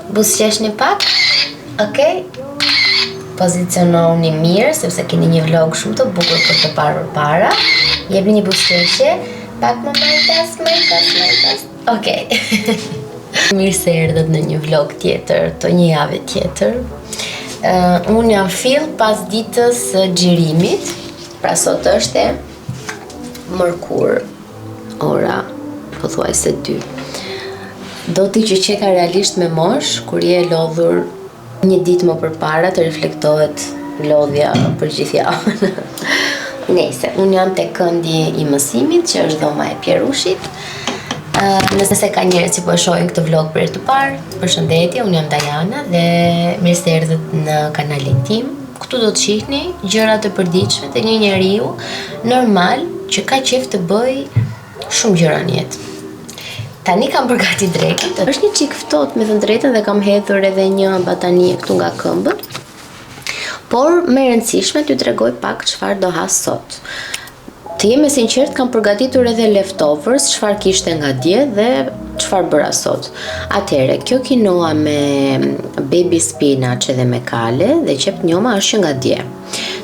Buzëqeshni pak. Okej. Poziciononi mirë sepse keni një vlog shumë të bukur për të parë përpara. Jepni një buzëqeshje. Pak më majtas, majtas, majtas. Okej. Mirë se erdhët në një vlog tjetër, të një jave tjetër. Uh, unë jam fill pas ditës së xhirimit, pra sot është e mërkur, ora pothuajse 2. Do ti që qeka realisht me mosh, kur je e lodhur një ditë më përpara të reflektohet lodhja për gjithë javën. Nejse, unë jam te këndi i mësimit, që është dhoma e Pjerushit. Uh, nëse ka njerëz që po e shohin këtë vlog për herë të parë, përshëndetje, unë jam Dajana dhe mirë se erdhët në kanalin tim. Këtu do të shihni gjëra të përditshme të një njeriu normal që ka qejf të bëj shumë gjëra në jetë. Tani kam bërë gati drekën. Është një çik ftohtë me thënë drejtën dhe kam hedhur edhe një batanije këtu nga këmbët. Por më e rëndësishme t'ju tregoj pak çfarë do ha sot. Të jem e sinqert, kam përgatitur edhe leftovers, çfarë kishte nga dje dhe çfarë bëra sot. Atëherë, kjo kinoa me baby spinach edhe me kale dhe qepë të njoma është që nga dje.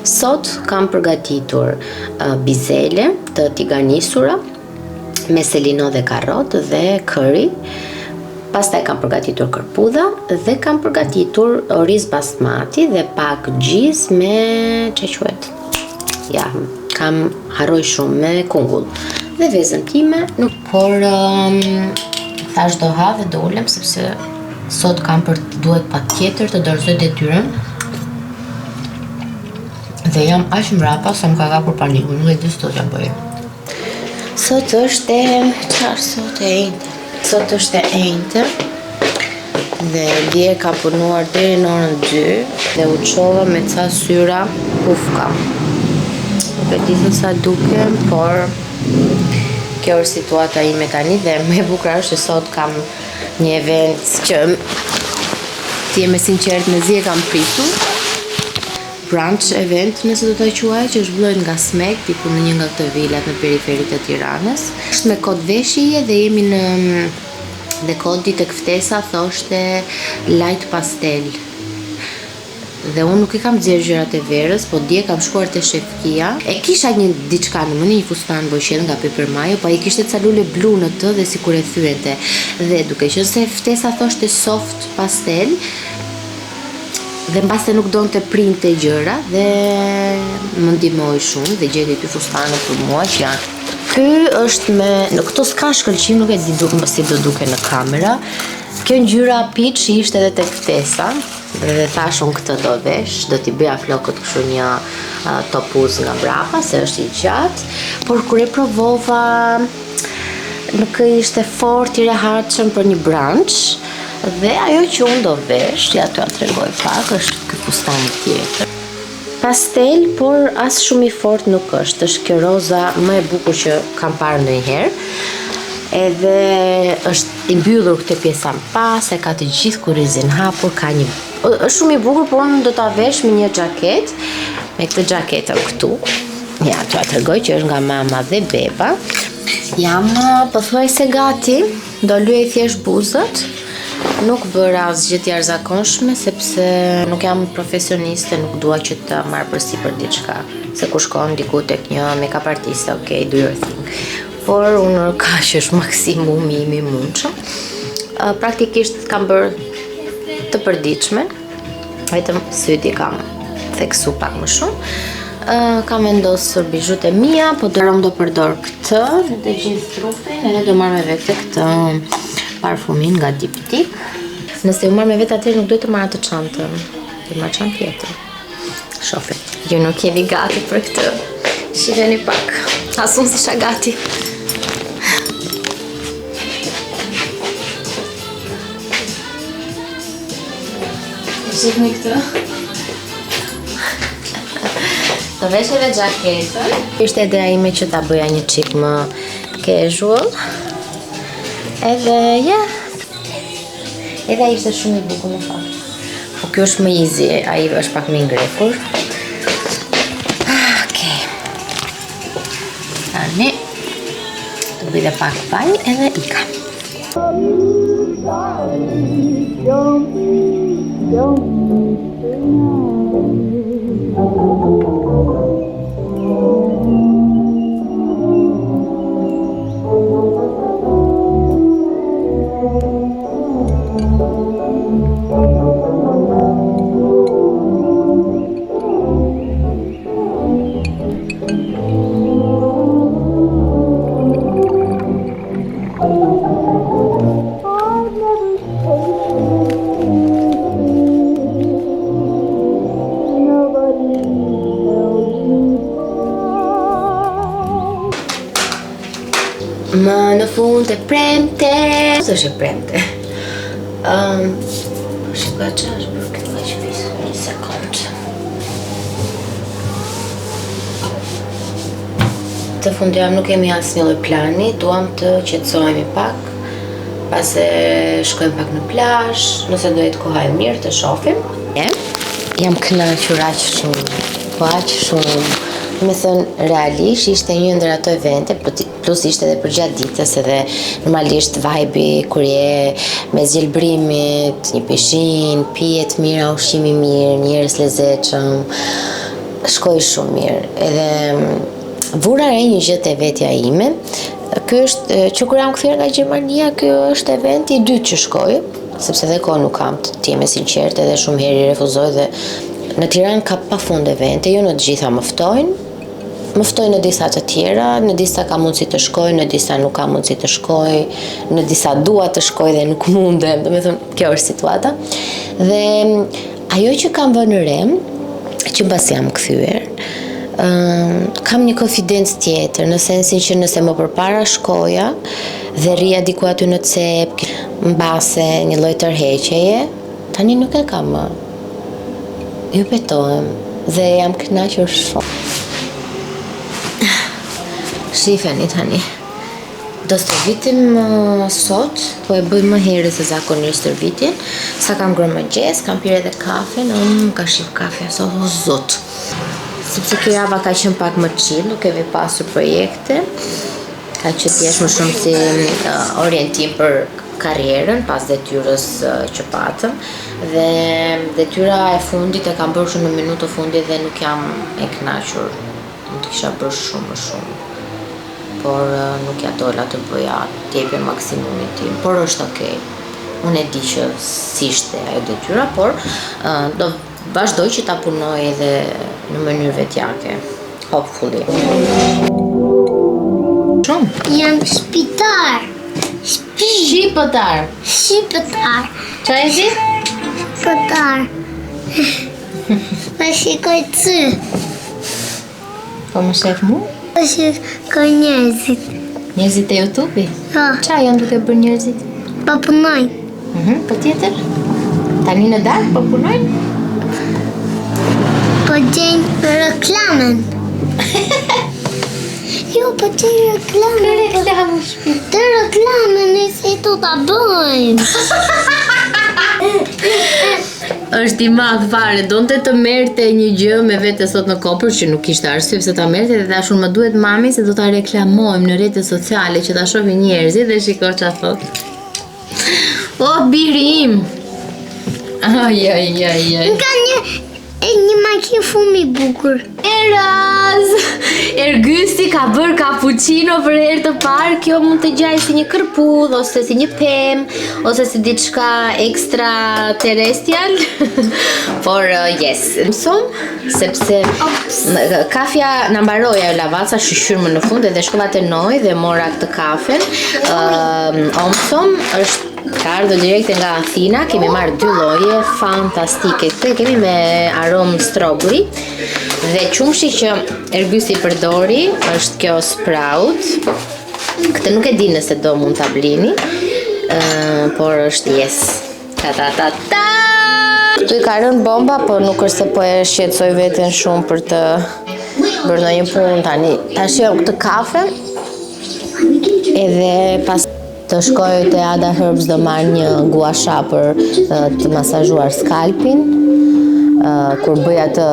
Sot kam përgatitur uh, bizele të tiganisura me selino dhe karrot dhe curry. Pastaj kam përgatitur kërpudha dhe kam përgatitur oriz basmati dhe pak gjizë me ç'a quhet? Ja, kam harroj shumë me kungull. Dhe vezën time, nuk por um, thash do ha dhe do ulem sepse sot kam për duhet patjetër të dorëzoj detyrën. Dhe jam aq mbrapa sa më ka kapur paniku, nuk e di si do t'ja bëj. Sot është e... Çfarë sot e enjte? Sot është e enjte dhe dje kam punuar deri në orën 2 dhe u çova me ca syra pufka. Nuk e di se sa duken, por kjo është situata ime tani dhe më e bukur është që sot kam një event që të jem e sinqert mezi e kam pritur. Brunch event, nëse do ta quaja, që është vëllojt nga Smek, diku në një nga këto vilat në periferi të Tiranës. Është me kod veshjeje dhe jemi në dhe kodi tek ftesa thoshte light pastel. Dhe unë nuk i kam nxjerrë gjërat e verës, po dje kam shkuar te Shefkia. E kisha një diçka në mendje, një fustan bojëqiell nga Paper Mayo, po ai kishte ca lule blu në të dhe sikur e thyente. Dhe duke qenë se ftesa thoshte soft pastel, dhe mbase nuk donte printe gjëra dhe më ndihmoi shumë dhe gjeti dy fustane për mua që janë Ky është me, në këto s'ka shkëlqim, nuk e di duk, si do duke në kamera. Kjo ngjyra peach ishte edhe tek ftesa dhe thash unë këtë do vesh, do t'i bëja flokët kështu një uh, topuz nga mbrapa se është i gjatë, por kur e provova nuk ishte fort i rehatshëm për një brunch dhe ajo që unë do vesh, ja t'jua tregoj pak, është ky fustani tjetër. Pastel, por as shumë i fort nuk është. Është kjo roza më e bukur që kam parë ndonjëherë. Edhe është i mbyllur këtë pjesa më pas, e ka të gjithë kurrizin hapur, ka një është shumë i bukur, por unë do ta vesh me një xhaketë, me këtë xhaketën këtu. Ja, t'jua tregoj që është nga mama dhe beba. Jam pothuajse gati, do lyej thjesht buzët. Nuk bëra asgjë të jashtëzakonshme sepse nuk jam profesioniste, nuk dua që të marr përsipër diçka. Se kur shkon diku tek një make-up artiste, ok, do your thing. Por unë kaq është maksimumi im i mundshëm. Praktikisht kam bërë të përditshme, vetëm sytë i kam theksu pak më shumë. Uh, kam vendosur bizhut e mia, po do do përdor këtë në të gjithë trupin edhe do marr me vete këtë parfumin nga Diptyque. Nëse u marr me vete atëherë nuk duhet të marr atë çantën. Do marr çantë tjetër. Shofi. Ju nuk jeni gati për këtë. Shiheni pak. As unë s'isha gati. Shihni këtë. Do vesh edhe xhaketën. Ishte ideja ime që ta bëja një çik më casual. Edhe, ja. Edhe ai ishte shumë i bukur në fakt. Po ky është më easy, ai është pak më i ngrekur. Okej. Tani të bëj dhe pak vaj edhe ika. Don't Më në fund e premte. Sot është e premte. Um, shiko ça është bërë kjo kaq pis. Një sekond. Këtë fundjavë nuk kemi asnjë lloj plani, duam të qetësohemi pak, pastaj shkojmë pak në plazh, nëse do jetë koha e mirë të shohim. E, jam kënaqur aq shumë, po aq shumë. Me thënë, realisht ishte një ndër ato evente, plus ishte edhe përgjatë ditës edhe normalisht vibe kur je mes gjelbrimit, një pishinë, pije të mira, ushqim i mirë, njerëz lezetshëm, shkoi shumë mirë. Edhe mm, vura re një gjë te vetja ime. Ky është që kur jam kthyer nga Gjermania, ky është eventi i dytë që shkoj, sepse dhe kohë nuk kam të jem e sinqertë edhe shumë herë i refuzoj dhe në Tiranë ka pafund evente, jo në të gjitha më ftojnë, më ftojnë në disa të tjera, në disa ka mundësi të shkoj, në disa nuk ka mundësi të shkoj, në disa dua të shkoj dhe nuk mundem, domethënë, kjo është situata. Dhe Ajo që kam vënë re, që mbasi jam kthyer, kam një konfidencë tjetër, në sensin që nëse më përpara shkoja dhe rrija diku aty në cep, mbase një lloj tërheqjeje, tani nuk e kam më. Ju betohem dhe jam kënaqur shumë. Shifeni tani. Do stërvitim sot, po e bëj më herët se zakonisht stërvitjen. Sa kam ngrënë mëngjes, kam pirë edhe kafe, në më ka shif kafe, sot o zot. Sepse kjo java ka qenë pak më chill, nuk kemi pasur projekte. Ka qenë thjesht më shumë si uh, orientim për karrierën pas detyrës uh, që patëm dhe detyra e fundit e kam bërë shumë në minutë të fundit dhe nuk jam e kënaqur. Mund të kisha bërë shumë më shumë. Por nuk ia dola të bëja të jepja maksimumin tim, por është okay. Unë e di që s'ishte ajo detyra, por uh, do vazhdoj që ta punoj edhe në mënyrë vetjake. Hopefully. Shumë. Jam shpitar. Shqipëtar. Shqipëtar. Ça je ti? Shqipëtar. Po shikoj ty. Po më shef mu? Po shikoj njerëzit. Njerëzit e YouTube-i? Po. Ça janë duke bërë njerëzit? Po punojnë. Mhm, po tjetër? Tani në darkë po punojnë? Po gjejnë reklamën. jo, po gjejnë reklamën. Kë reklamë? Të reklamën e si të ta bëjmë. Është i madh fare, donte të merrte një gjë me vete sot në kopër që nuk kishte arsye pse ta merrte dhe thashë unë më duhet mami se do ta reklamojmë në rrjetet sociale që ta shohin njerëzit dhe shiko ça thotë. O biri im. Ai ai ai ai. Ka një E një makinë shumë i bukur. Eraz! Ergysi ka bërë kapuçino për herë të parë. Kjo mund të ngjajë si një kërpudhë ose si një pemë ose si diçka ekstra terrestrial. Por uh, yes, mësom sepse kafja na mbaroi ajo Lavazza shyqyr më në fund edhe shkova te Noi dhe mora këtë kafen. Uh, Omsom është Ka ardhur direkte nga Athina, kemi marrë dy lloje fantastike. Këtë e kemi me aromë strawberry dhe qumështi që Ergysi përdori është kjo sprout. Këtë nuk e di nëse do mund ta blini, uh, por është yes. Ta ta ta ta. Këtu i ka rënë bomba, por nuk është se po e shqetësoj veten shumë për të bërë ndonjë punë tani. Ta shijojmë këtë kafe. Edhe pas Të shkoj te Ada Herbs do marr një gua sha për të masazhuar skalpin. Kur bëj atë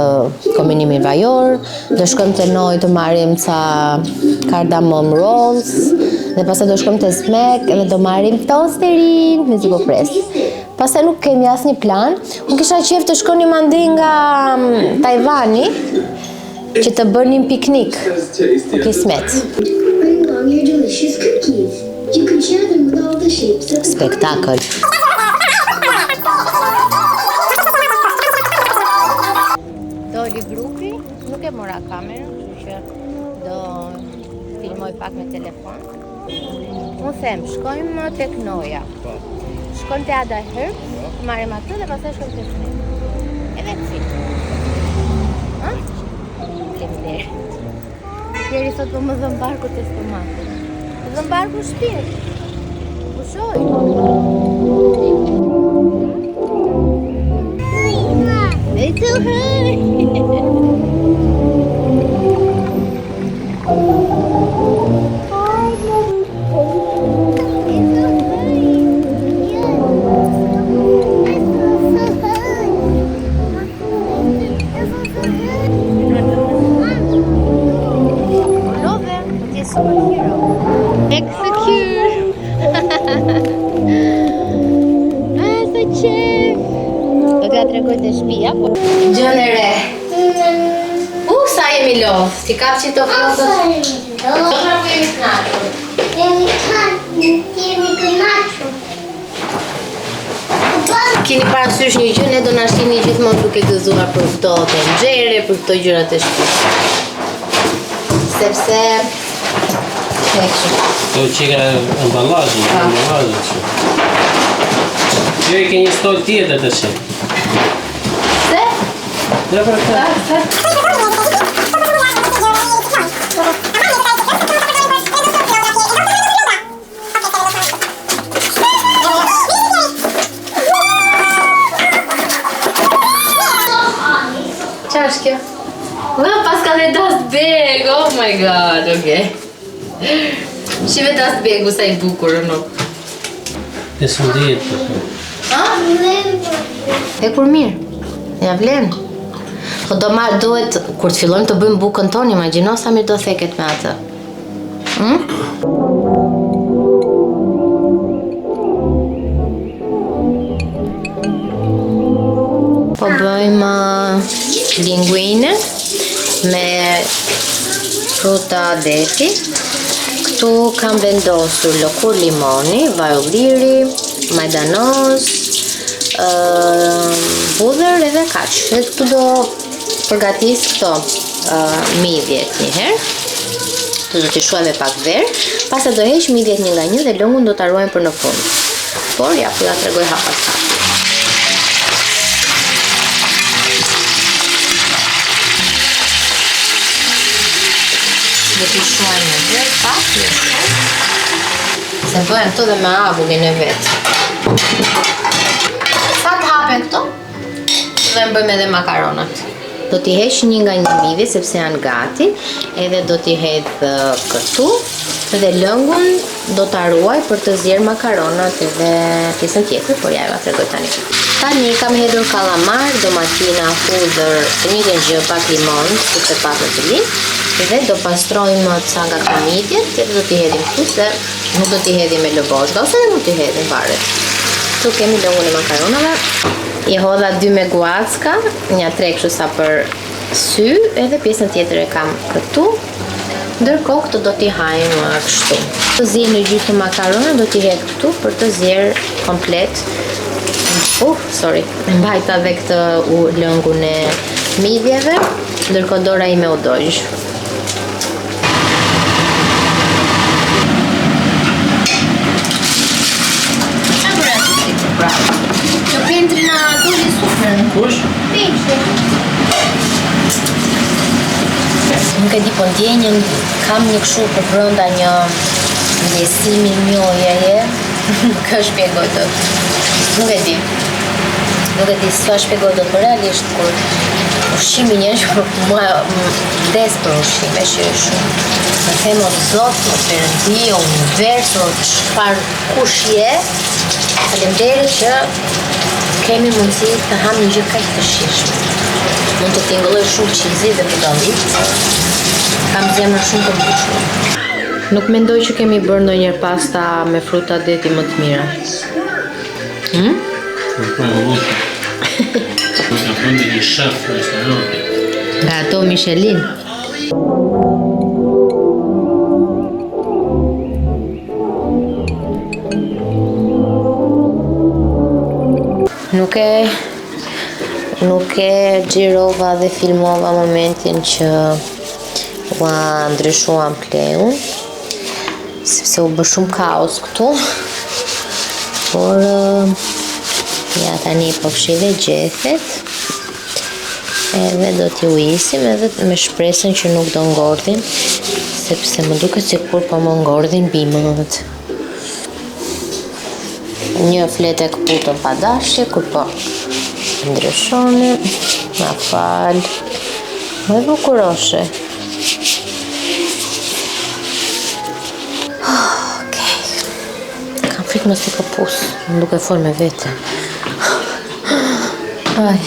kombinimin vajor, do shkojmë te Noi të marrim ca cardamom rolls dhe pastaj do shkojmë te Smack dhe do marrim tosterin, mezi po pres. Pastaj nuk kemi asnjë plan. Unë kisha qejf të shkonim andej nga mm, Tajvani që të bënim piknik. Po kismet. Bring along your delicious cookies. You can share them with all the shapes at the party. Spektakël. Doli grupi, nuk e mora kamerën, kështu që do filmoj pak me telefon. Unë them, shkojmë tek Noja. Po. Shkojmë te Ada Herbs, të marrim atë dhe pastaj shkojmë te fëmijët. Edhe si. Ha? Faleminderit. Jeri sot po më dhemb barku te stomaku. Të dhemb barku shpirt. Pushoj. It's so high. It's so high. Yes. It's so high. It's so high. Love, po ti je superhero. Execute. Ah, sa qef. Do t'ja tregoj te shtëpia, po. Gjën e re. U, sa jemi lodh. Ti kap që to flokët. Do të ku jemi kënaqur. Jemi jemi kënaqur. Keni parasysh një gjë, ne do na shihni gjithmonë duke gëzuar për këto tenxhere, për këto gjërat e shtëpisë. Sepse e kështu. To që ka ambalazhin, ambalazhin që. Jo i ke një stol tjetër të shi. Se? Ja për këtë. Qa është kjo? Ua, paska dhe dust bag, oh my god, okay. Shive dust bag-u sa i bukur, nuk. E së ndihet për të. Ha? E kur mirë, ja vlen. Po do ma duhet, kur të fillojmë të bëjmë bukën tonë, imagjino sa mirë do theket me atë. Hm? Po bëjmë uh, linguine me fruta deti. Këtu kam vendosur lëkur limoni, vaj ulliri, majdanoz, ë, hudhër edhe kaq. Dhe këtu do përgatis këto uh, midhjet një herë. Këtu do t'i shuaj me pak verë, pastaj do heq midhjet një nga një dhe lëngun do ta ruajmë për në fund. Por ja, po ja tregoj hap pas hapi. Do t'i shuaj me verë pak, jo shumë. Se bëhen këto dhe me avullin e vet. Sa të hapen këto? Dhe më bëjmë edhe makaronat. Do t'i heq një nga një midhje sepse janë gati, edhe do t'i hedh këtu dhe lëngun do ta ruaj për të zjerë makaronat edhe pjesën tjetër, por ja jua tregoj tani. Tani kam hedhur kallamar, domatina, hudhër, të njëjtën gjë, pak limon, siç e patë në fillim, dhe do pastrojmë ca nga këto midhjet edhe do t'i hedhim këtu se nuk do t'i hedhim me lëvozhga ose edhe mund t'i hedhim varet. Këtu kemi lëngun e makaronave. I hodha dy me guacka, një tre kështu sa për sy, edhe pjesën tjetër e kam këtu. Ndërkohë këto do t'i hajmë kështu. Të ziejnë në gjysmë makarona do t'i hedh këtu për të zjerë komplet. Sorry, e mbajta dhe këtë u lëngun e midhjeve, ndërkohë dora ime u dogj. Qa bëra ti si pra? Kjo pentri na doli super. Kush? Pentri. Nuk e di, po ndjej një, kam një kështu për brenda një ndjesi mirënjohjeje. Nuk e shpjegoj dot. Nuk e di. Nuk e di s'ua shpjegoj dot, por realisht kur ushqimi një që për mua më vdes për ushqime që është shumë. Më them o Zot, o Perëndi, o univers, o çfarë kush je. Faleminderit që kemi mundësi të ham një gjë kaq të shijshme. Mund të tingëlloj shumë cheesy dhe budallik, por kam zemrën shumë të mbushur. Nuk mendoj që kemi bërë ndonjëherë pasta me fruta deti më të mira. Hm? Kërkoj vëllë. Ka bënë një shef restoranti. Nga ato Michelin. Nuk e nuk e xhirova dhe filmova momentin që ua ndryshuam plehun sepse u bë shumë kaos këtu. Por ja tani po fshi dhe gjethet. Edhe do t'i ujisim edhe me shpresën që nuk do ngordhin, sepse më duket sikur po më ngordhin bimët. Një fletë e këputëm pa dashje, kur po ndryshonim, na fal. Më e bukuroshe. Okej. Kam frikë mos i këpus, duke fol me vete. Aj.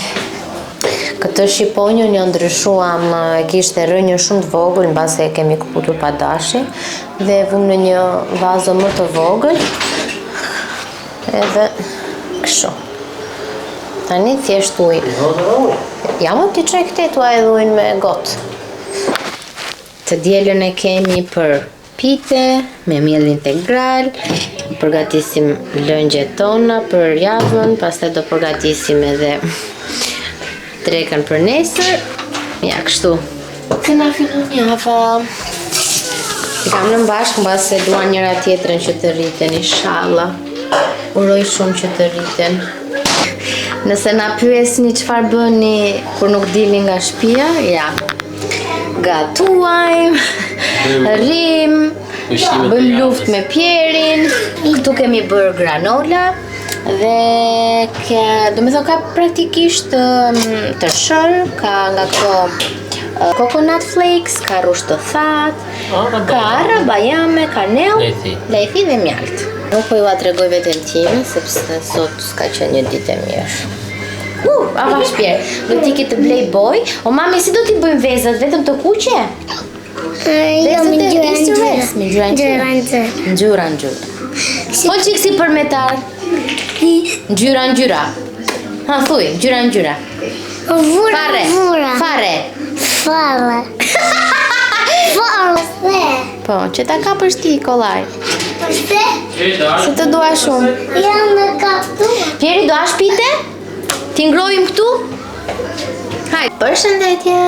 Këtë shqiponjën ja ndryshuam, e kishte rrënjën shumë të vogël, mbase e kemi këputur pa dashje, dhe e vumë në një vazo më të vogël, edhe kështu. Tani thjesht ujë. Ja më t'i çoj këtej t'ua hedh ujin me gotë. Të dielën e kemi për Pite me miell integral, përgatisim lëngjet tona për javën, pastaj do përgatisim edhe drekën për nesër. Ja, kështu. Se na fillon java. I kam lënë bashkë mbase duan njëra tjetrën që të rriten, inshallah. Uroj shumë që të rriten. Nëse na pyesni çfarë bëni kur nuk dilni nga shtëpia, ja. Gatuajmë, rrim, bëjmë luftë me Pjerin. Këtu kemi bërë granola dhe ke, domethënë ka praktikisht tërshërë, ka nga këto coconut flakes, ka rrush të thatë, ka arra, bajame, kanellë, lajthi, lajthi dhe mjaltë. Nuk po jua tregoj veten time, sepse sot s'ka qenë një ditë e mirë. Uh, avash Pjer, do t'iki të blej bojë. O mami, si do t'i bëjmë vezët, vetëm të kuqe? Jo, me ngjyra ngjyra. Me ngjyra ngjyra. Ngjyra ngjyra. Po çik si për metar. Ngjyra ngjyra. Ha thuj, ngjyra ngjyra. Vura Fare. vura. Fare. Fare. Fare. Po, që ta kapësh ti kollaj. Përse? Se të dua shumë. Jam në kaptu. Pjeri, do hash pite? T'i ngrohim këtu? Haj, përshëndetje.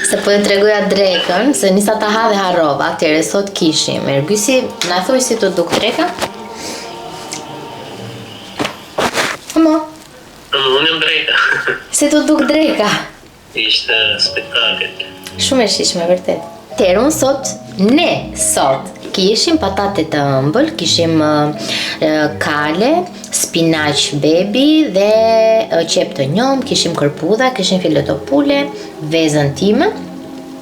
Se po e tregoja drekën, se nisa ta ha dhe harrova, atëherë sot kishim. Ergysi, na thuj si t'u duk dreka? Amo. Unë jam dreka. Si t'u duk dreka? Ishte spektakël. Shumë e shijshme vërtet. Atëherë unë sot, ne sot, kishim patate të ëmbël, kishim kale, spinaq baby dhe qepë të njomë, kishim kërpudha, kishim fileto pule, vezën time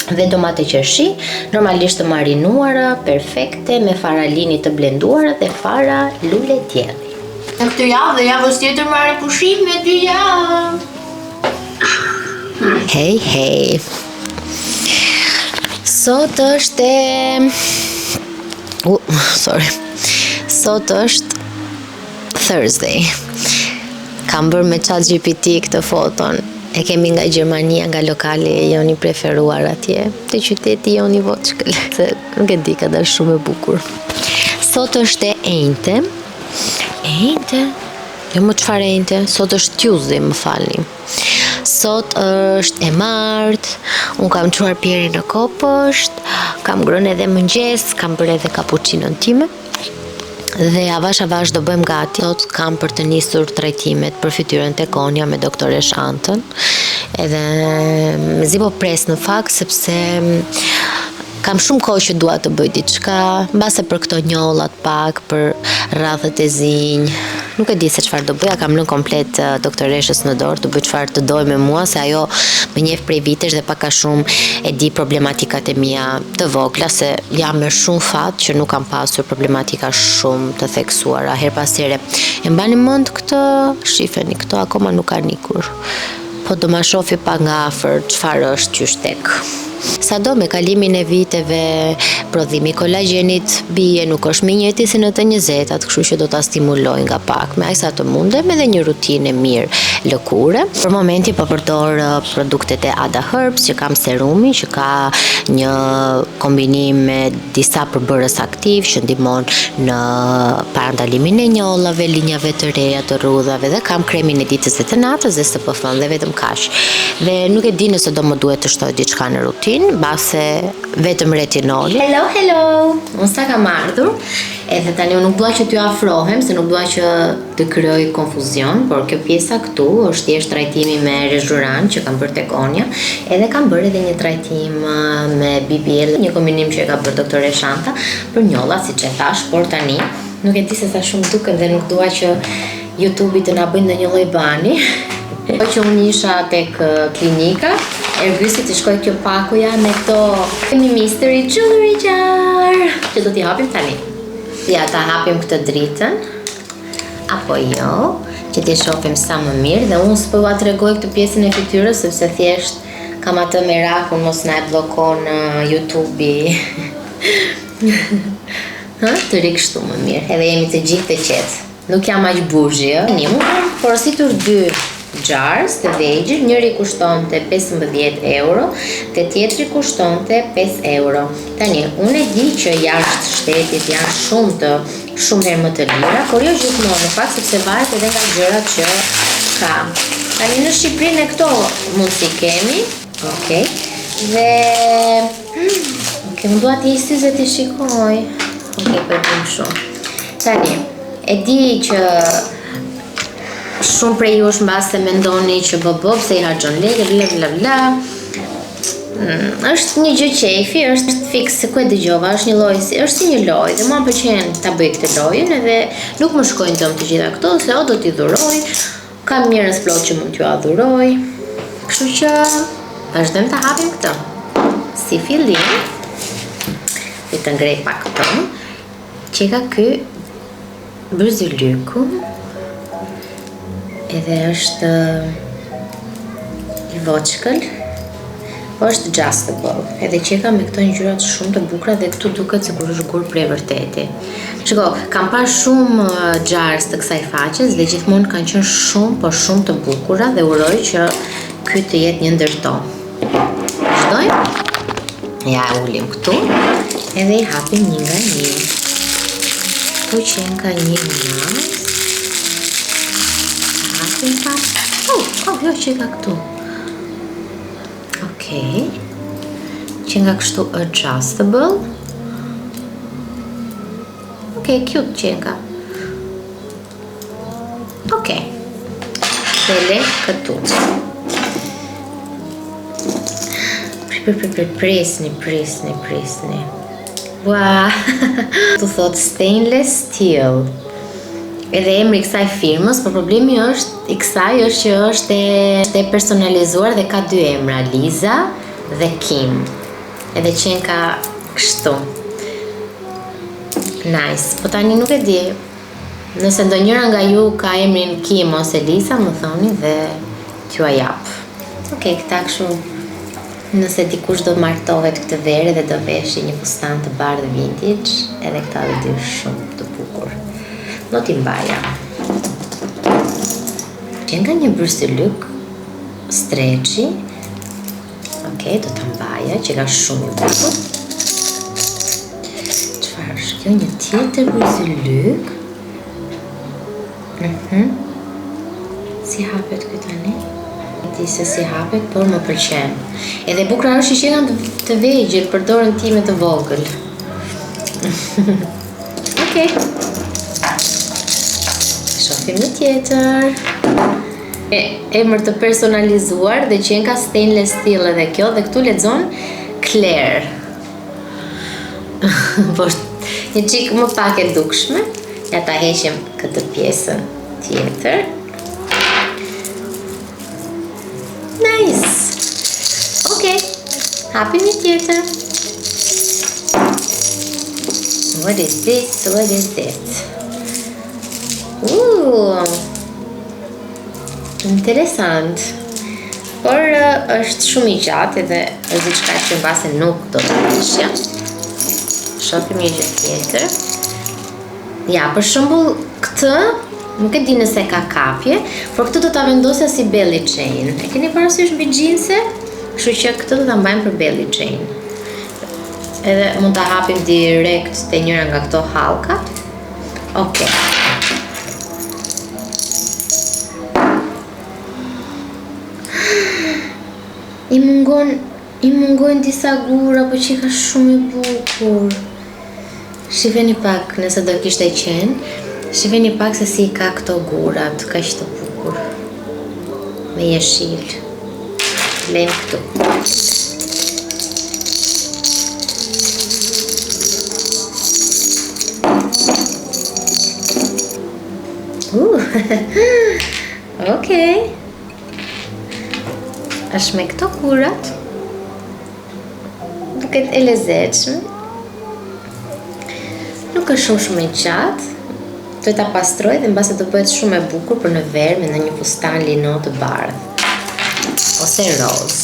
dhe domate qershi, normalisht të marinuara, perfekte, me fara lini të blenduara dhe fara luledielli. Në këtë javë dhe javës tjetër marrim pushim me dy javë. Hej, hej. Sot është e... Uh, sorry. Sot është Thursday. Kam bërë me chat GPT këtë foton. E kemi nga Gjermania, nga lokali jonë i preferuar atje, te qyteti jonë i vockël. Se nuk e di, ka dalë shumë e bukur. Sot është e enjte. E enjte? Jo më çfarë e enjte, sot është Tuesday, më falni. Sot është e martë, unë kam çuar Pjerin në kopësht, kam ngrënë edhe mëngjes, kam bërë edhe kapuçinon time. Dhe avash avash do bëhem gati. Sot kam për të nisur trajtimet për fytyrën tek Onia me doktoresh Antën. Edhe mezi po pres në fakt sepse Kam shumë kohë që dua të bëj diçka, mbase për këto njollat pak, për rrathët e zinj. Nuk e di se çfarë do bëj, ia kam lënë komplet eh, doktoreshës në dorë të bëj çfarë të dojë me mua, se ajo më njeh prej vitesh dhe pak a shumë e di problematikat e mia të vogla, se jam me shumë fat që nuk kam pasur problematika shumë të theksuara herë pas here. E mbani mend këtë, shifeni, këto akoma nuk kanë ikur. Po do ma shofi pak nga afër çfarë është qysh tek. Sado me kalimin e viteve, prodhimi i kolagjenit bie, nuk është më i njëjti si në të njëzetat, kështu që do ta stimuloj nga pak, me aq sa të mundem edhe një rutinë e mirë lëkure. Për momentin po përdor produktet e Ada Herbs, që kam serumin, që ka një kombinim me disa përbërës aktiv që ndihmon në parandalimin e njollave, linjave të reja të rrudhave dhe kam kremin e ditës dhe të natës dhe SPF-n dhe vetëm kaq. Dhe nuk e di nëse do më duhet të shtoj diçka në rutinë, mbase vetëm retinolin. Hello, hello. Unë sa kam ardhur, edhe tani unë nuk dua që t'ju afrohem, se nuk dua që të krijoj konfuzion, por kjo pjesa këtu është thjesht trajtimi me Rejuran që kam bërë tek Onja, edhe kam bërë edhe një trajtim me BBL, një kombinim që e ka bërë doktore Shanta për njolla, siç e thash, por tani nuk e di se sa shumë duket dhe nuk dua që YouTube-i të na bëjë ndonjë lloj bani. Po që unë isha tek klinika, Ergysit i shkoi kjo pakoja me këto kemi mystery jewelry jar, që do t'i hapim tani. Ja, ta hapim këtë dritën, apo jo, që t'i shohim sa më mirë dhe unë s'po ua tregoj këtë pjesën e fytyrës sepse thjesht kam atë merakun mos na e bllokon YouTube-i. Ha, të ri kështu më mirë, edhe jemi të gjithë të qetë. Nuk jam aq buzhi, ë. Një, unë kam porositur dy jars të vegjël, njëri kushtonte 15 euro dhe tjetri kushtonte 5 euro. Tani, unë e di që jashtë shtetit janë shumë të shumë herë më të lira, por jo gjithmonë në fakt sepse varet edhe nga gjërat që ka. Tani në Shqipëri ne këto mundësi kemi. Okej. Dhe Okej, unë dua t'i syze t'i shikoj. Okej, po e bëjmë shumë. Tani, e di që shumë prej jush mbase mendoni që bo bo pse i harxhon lekë bla bla bla. Mm, është një gjë qejfi, është fiks se ku e dëgjova, është një lojë, si është si një lojë dhe mua më pëlqen ta bëj këtë lojën edhe nuk më shkojnë dëm të gjitha këto se o do t'i dhuroj, kam njerëz plot që mund t'jua dhuroj. Kështu që vazhdojmë ta hapim këtë. Si fillim, le të ngrej pak këto. Që ka ky Byzylyku edhe është i voçkël po është adjustable edhe që ka me këto ngjyrat shumë të bukura dhe këtu duket sikur është gur prej vërteti Shiko, kam parë shumë jars të kësaj faqes dhe gjithmonë kanë qenë shumë, po shumë të bukura dhe uroj që ky të jetë një ndër to. Vazhdojmë. Ja e ulim këtu edhe i hapim një nga një. Këtu qenka një unaz. Hapim pak. Oh, oh, jo qenka këtu. Okej. Qenka kështu adjustable. Okej, cute qenka. Okej. Dhe le këtu. Pri, pri, pri, pri, prisni, prisni, prisni. Ua, tu thot stainless steel. Edhe emri i kësaj firmës, por problemi është i kësaj është që është e, është e personalizuar dhe ka dy emra, Liza dhe Kim. Edhe qenka kështu. Nice. Po tani nuk e di. Nëse ndonjëra nga ju ka emrin Kim ose Lisa, më thoni dhe t'jua jap. Okej, këta kështu nëse dikush do martohet këtë verë dhe do veshi një fustan të bardhë vintage, edhe këta do dy shumë të bukur. Do t'i mbaja. Që nga një byzylyk stretchy. Okej, do ta mbaja, që ka shumë i bukur. Çfarë është kjo? Një tjetër byzylyk. Mhm. Si hapet ky tani? Di se si hapet, por më pëlqen. Edhe bukura është që janë të vegjël për dorën time të vogël. Okej. Shohim një tjetër. E, emër të personalizuar dhe qenka stainless steel edhe kjo dhe këtu lexon Claire. po është një çik më pak e dukshme. Ja ta heqim këtë pjesën tjetër. Nice. Okej. Hapim një tjetër. What is this? What is this? Ooh. Interesant. Por është shumë i gjatë edhe është diçka që mbase nuk do ta vishja. Shohim një gjë tjetër. Ja, për shembull, këtë nuk e di nëse ka kapje, por këtë do ta vendosja si belly chain. E keni parasysh mbi xhinse? Kështu që këtë do ta mbajmë për belly chain. Edhe mund ta hapim direkt te njëra nga këto hallkat. Okej. Okay. I mungon, i mungojnë disa gura, po qenka shumë i bukur. Shifeni pak nëse do kishte qenë, shifeni pak se si i ka këto gurat, kaq të bukur. Me jeshil. Lejmë këtu. Uh, Okej. Është me këto gurat. Duket e lezetshme. Nuk është shumë shumë e gjatë. Do ta pastroj dhe mbase do bëhet shumë e bukur për në verë me ndonjë fustan lino të bardhë ose rozë.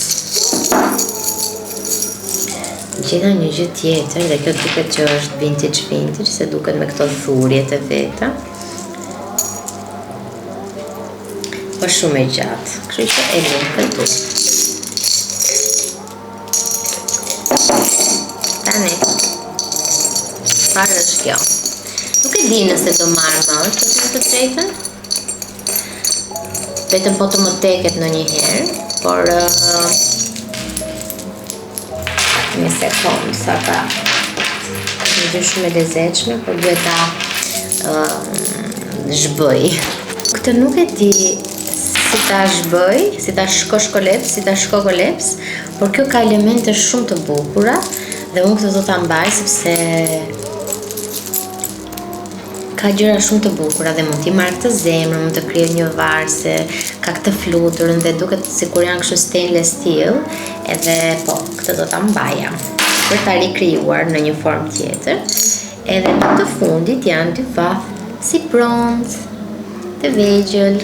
Gjeta një gjë tjetër dhe kjo duket që është vintage vintage, se duket me këto thurjet e veta. Po shumë e gjatë, kështu që e lëmë këtu. Tani, çfarë është kjo? Nuk e di nëse do marr më, të them të drejtën. Vetëm po të më teket ndonjëherë, por uh, Një sekond, sa ta... Një gjë shumë e lezetshme, por duhet ta uh, zhbëj. Këtë nuk e di si ta zhbëj, si ta shkoshkoleps, si ta shkokoleps, por kjo ka elemente shumë të bukura dhe unë këtë do ta mbaj sepse Ka gjëra shumë të bukura dhe mund t'i marr këtë zemër, mund të krijoj një varëse, ka këtë fluturën dhe duket sikur janë kështu stainless steel, edhe po, këtë do ta mbaja për ta rikrijuar në një formë tjetër. Edhe në të fundit janë dy vathë si bronz, të vegjël.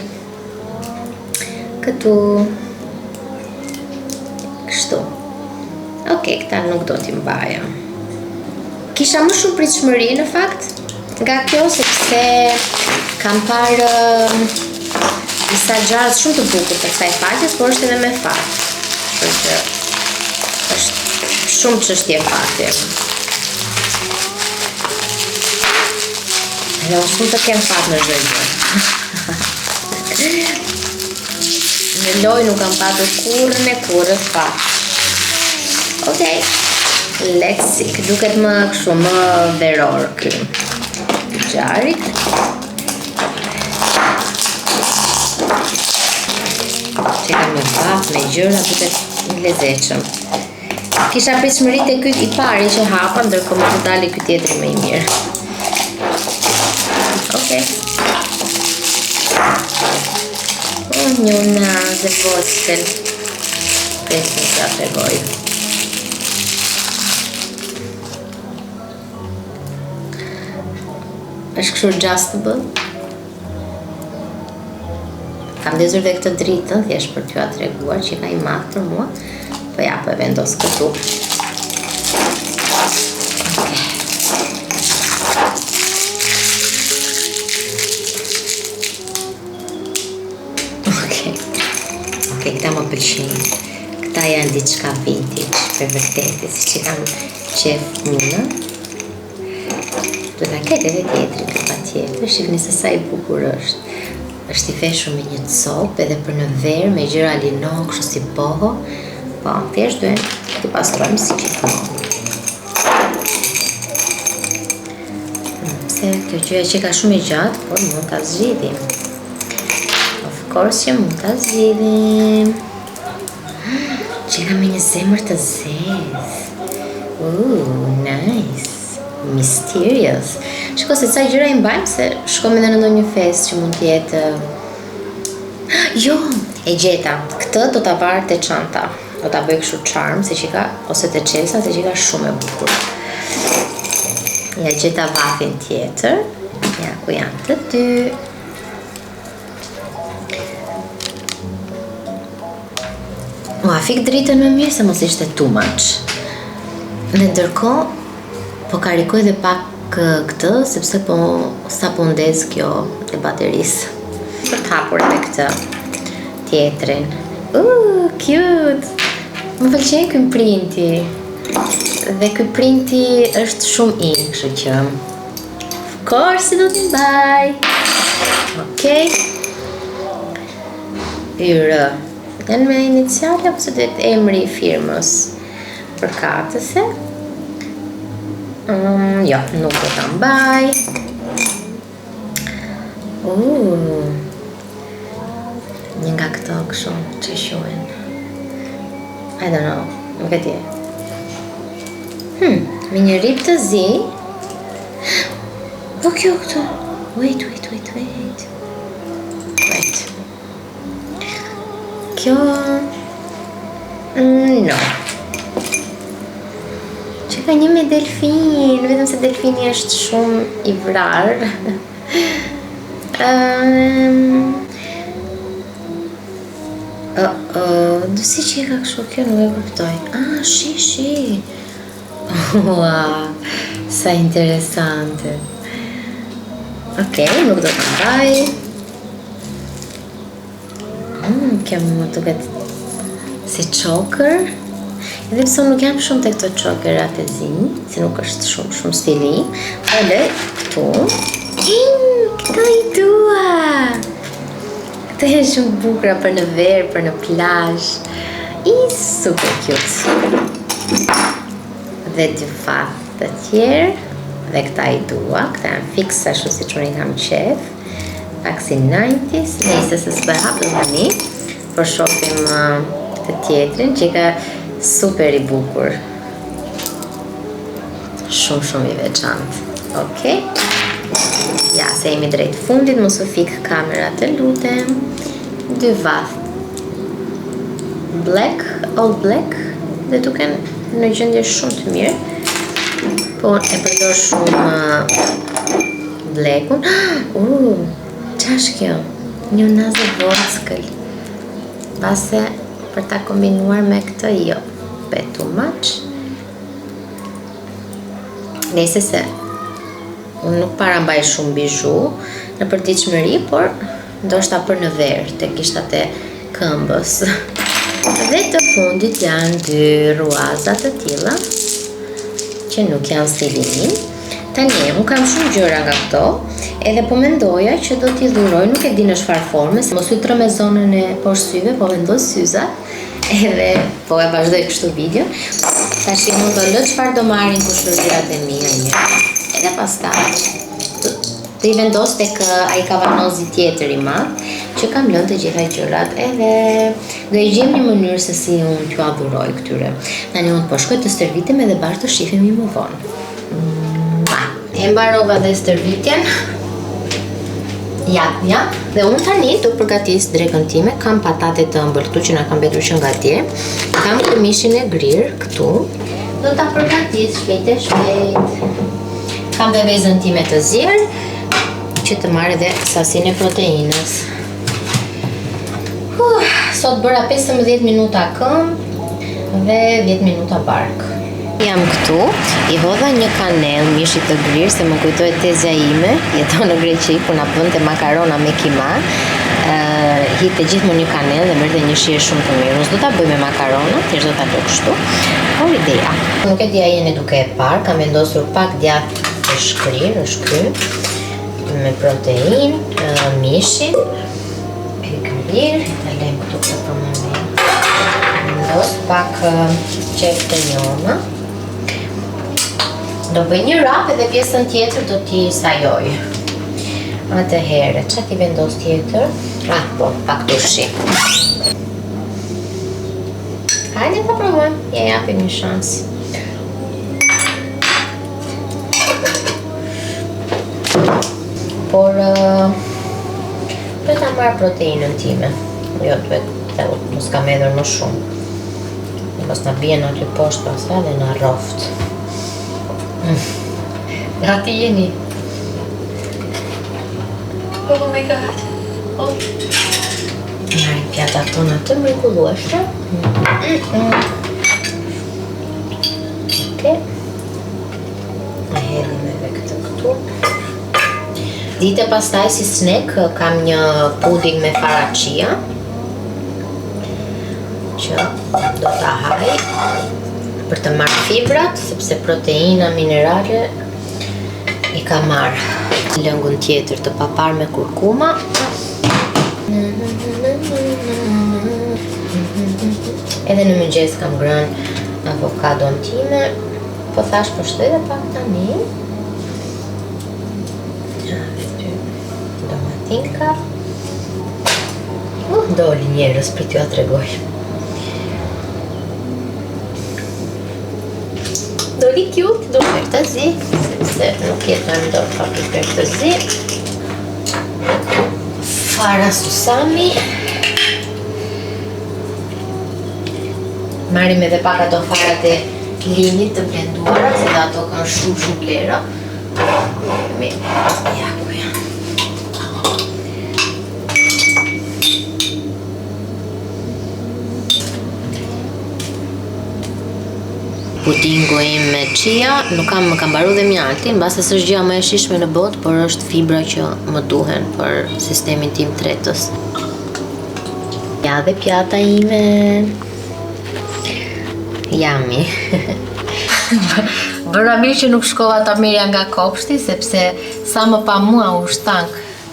Këtu kështu. Ok, këta nuk do t'i mbaja. Kisha më shumë pritshmëri në fakt nga kjo sepse kam parë disa gjëra shumë të bukur të kësaj faqes, por është edhe me fat. Kështu që është shumë çështje fati. Edhe unë s'mund të kem fat në çdo gjë. Në lojë nuk kam patur kurrën e kurrës fat. Okej. Let's see. Ky duket më kështu më veror ky. Xharit. Që kam një vath me gjëra duket i lezetshëm. Kisha pritshmëri te ky i pari që hapa, ndërkohë mund të dali ky tjetri më i mirë. Okej. Oh, një unazë e vogël. Pres ta tregoj. Është kështu adjustable. Kam ndezur dhe këtë dritën, thjesht për t'jua treguar që ka i madh për mua. Po ja, po e vendos këtu. Okej. Okej. Okej, këta më pëlqejnë. Këta janë diçka vintage, për vërtetë, siç i kam qef unë. Do ta ketë edhe tjetri këtë patjetër. Shihni se sa i bukur është. Është i veshur me një copë edhe për në verë me gjëra lino, kështu si boho. Po, thjesht duhet t'i pastrojmë si gjithmonë. Pse kjo gjëja që ka shumë i gjatë, por mund ta zgjidhim. Of course që mund ta zgjidhim. Qenka me një zemër të zezë. Ooh, nice. Mysterious. Shiko se ca gjëra i mbajmë se shkojmë edhe në ndonjë festë që mund të jetë Jo, e gjeta. Këtë do ta var te çanta. Do ta bëj kështu charm se që ka ose te çelësa se që ka shumë e bukur. Ja gjeta vathin tjetër. Ja ku janë të dy. Ua, fik dritën më mirë se mos ishte too much. Dhe ndërkohë, po karikoj dhe pak këtë, sepse po sa po ndez kjo e baterisë. Për të hapur edhe këtë tjetrin. Uh, cute! Më pëlqen ky printi. Dhe ky printi është shumë in, kështu që of course do t'i mbaj. Okej. YR. Janë me iniciale apo se do jetë emri i firmës përkatëse? Um, jo, nuk do ta mbaj. Uh, një nga këto kështu që quhen. I don't know, nuk e di. Hmm, me një rip të zi. Po kjo këtu. Wait, wait, wait, wait. Wait. Kjo... Mm, no. Që ka një me delfin, vetëm se delfini është shumë i vrarë. um, oh, oh, do si që e ka kështu kjo nuk e kuptoj. Ah, shi, shi. Ua, sa interesante. Okej, okay, nuk do të mbaj. Mm, kjo më duket si choker. Edhe pse unë nuk jam shumë te këto chokerat e zinj, se nuk është shumë shumë stili. Po lë këtu. Mm, këto i dua. Këto janë shumë të bukura për në verë, për në plazh. I super cute. Dhe dy vathë të tjerë. Dhe këta i dua, këta janë fiks ashtu siç unë i kam qef. Pak si 90s, nejse se s'po e hapëm tani. Po shohim uh, të tjetrin që ka super i bukur. Shumë shumë i veçantë. Okej. Ja, se jemi drejt fundit, mos u fik kamera të lutem. Dy vath. Black, all black, dhe duken në gjendje shumë të mirë. Po, e përdor shumë uh, blackun. Uh, ça është kjo? Një unazë e vockël. Pase për ta kombinuar me këtë, jo. Bit too much. Nejse se unë nuk para mbaj shumë bizhu në përditshmëri, por ndoshta për në verë te gishtat e këmbës. Dhe të fundit janë dy rruaza të tilla që nuk janë stili im. Tani, unë kam shumë gjëra nga këto, edhe po mendoja që do t'i dhuroj, nuk e di në çfarë forme, se mos ju tremb me zonën e poshtë syve, po vendos syzat, edhe po e vazhdoj kështu video. Tash unë do lë çfarë do marrin kushërirat e mia një. Edhe pastaj të i vendos tek ai kavanozi tjetër i madh që kam lënë të gjitha gjërat edhe do e gjejmë një mënyrë se si unë t'jua dhuroj këtyre. Tani unë po shkoj të stërvitem edhe bashkë të shihemi më vonë. Mua. E mbarova dhe stërvitjen. Ja, ja. Dhe unë tani do përgatis drekën time. Kam patate të ëmbël këtu që na kanë mbetur që nga dje. Kam këtë mishin e grirë këtu. Do ta përgatis shpejt e shpejt. Kam dhe vezën time të zier që të marrë edhe sasinë e proteinës. Uh, sot bëra 15 minuta këmbë dhe 10 minuta bark. Jam këtu, i hodha një kanell mishit të grirë se më kujtohet tezja ime, jeton në Greqi kur na bënte makarona me kima, uh, hidhte gjithmonë një kanell dhe merrte një shije shumë të mirë. Unë s'do ta bëj me makarona, thjesht do ta lë kështu. Por ideja. Nuk e di a jeni duke e parë, kam vendosur pak djathë të shkrirë, është ky me protein, mishin e grirë, ta lëmë këtu këtë për moment. Vendos pak qepë të njoma. Do bëj një rrapë edhe pjesën tjetër do t'i sajoj. Atëherë, ça t'i vendos tjetër? Ah, po, pak turshi. Hajde ta provojmë, ja japim një shans. Por, uh, do ta marr proteinën time. Jo, duhet të mos kam hedhur më shumë. Mos na bien aty poshtë pastaj dhe na rroft. Mm. Gati jeni. Oh my god. Oh. Marrim. Pjatat tona të mrekullueshme. Okej. E hedhim edhe këtë këtu. Dite pastaj si snack kam një puding me fara chia që do ta haj për të marrë fibrat, sepse proteina, minerale i ka marrë. Lëngun tjetër të paparë me kurkuma. Edhe në mëngjes kam ngrënë avokadon time. Po thash po shtoj edhe pak tani. Ja, dhe dy domatinka. Uh, doli njerëz për t'jua tregoj. Doli cute, do piper të zi, sepse nuk jetojmë dot pa piper të zi. Fara susami. Marrim edhe pak ato farat e linit të blenduara, se dhe ato kanë shumë shumë vlera. Ja, ku janë. Pudingu im me chia, nuk kam më ka mbaru dhe mjalti, mbase s'është gjëja më e shijshme në botë, por është fibra që më duhen për sistemin tim tretës. Ja dhe pjata ime. Yummy. Bëra mirë që nuk shkova ta merrja nga kopshti, sepse sa më pa mua u shtang.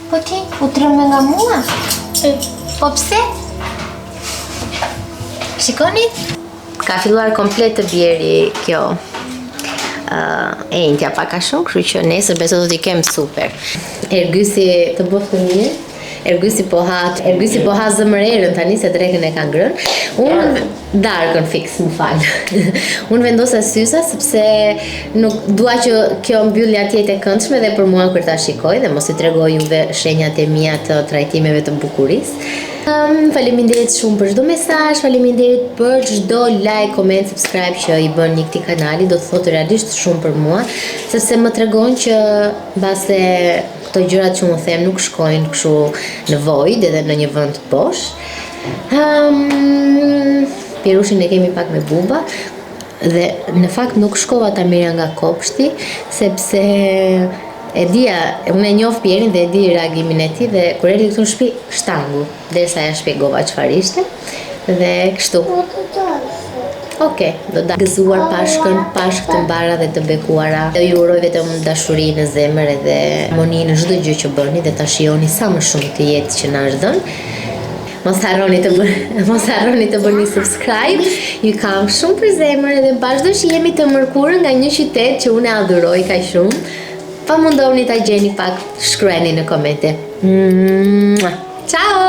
Po ti, u trembe nga mua? Po pse? Shikoni? Ka filluar komplet të bjeri kjo uh, e enjtja pak a shumë, kështu që nesër besoj do t'i kem super. Ergysi të bëftë mirë. Ergysi po ha, Ergysi po ha zëmërerën tani se drekën e ka ngrënë. Unë darkën fiks, më fal. Unë vendosa syza sepse nuk dua që kjo mbyllja të jetë e këndshme dhe për mua kur ta shikoj dhe mos i tregoj juve shenjat e mia të trajtimeve të bukurisë. Um, faleminderit shumë për çdo mesazh, faleminderit për çdo like, comment, subscribe që i bëni këtij kanali, do të thotë realisht shumë për mua, sepse më tregon që mbase këto gjërat që unë them nuk shkojnë kështu në void edhe në një vend bosh. Um, Pirushin e kemi pak me buba dhe në fakt nuk shkova ta merrja nga kopshti sepse e dija, unë e njoh Pierin dhe e di reagimin e tij dhe kur erdhi këtu në shtëpi shtangu derisa ja shpjegova çfarë ishte dhe kështu. Okej, do da. Gëzuar Pashkën, Pashkë të mbara dhe të bekuara. Do ju uroj vetëm dashuri në zemër edhe harmoni në çdo gjë që bëni dhe ta shijoni sa më shumë të jetë që na është dhënë. Mos harroni të bën, mos harroni të bëni subscribe. Ju kam shumë për zemër edhe bashkë do shihemi të mërkurën nga një qytet që unë e adhuroj kaq shumë. Pa mundoni ta gjeni pak, shkruani në komente. Ciao!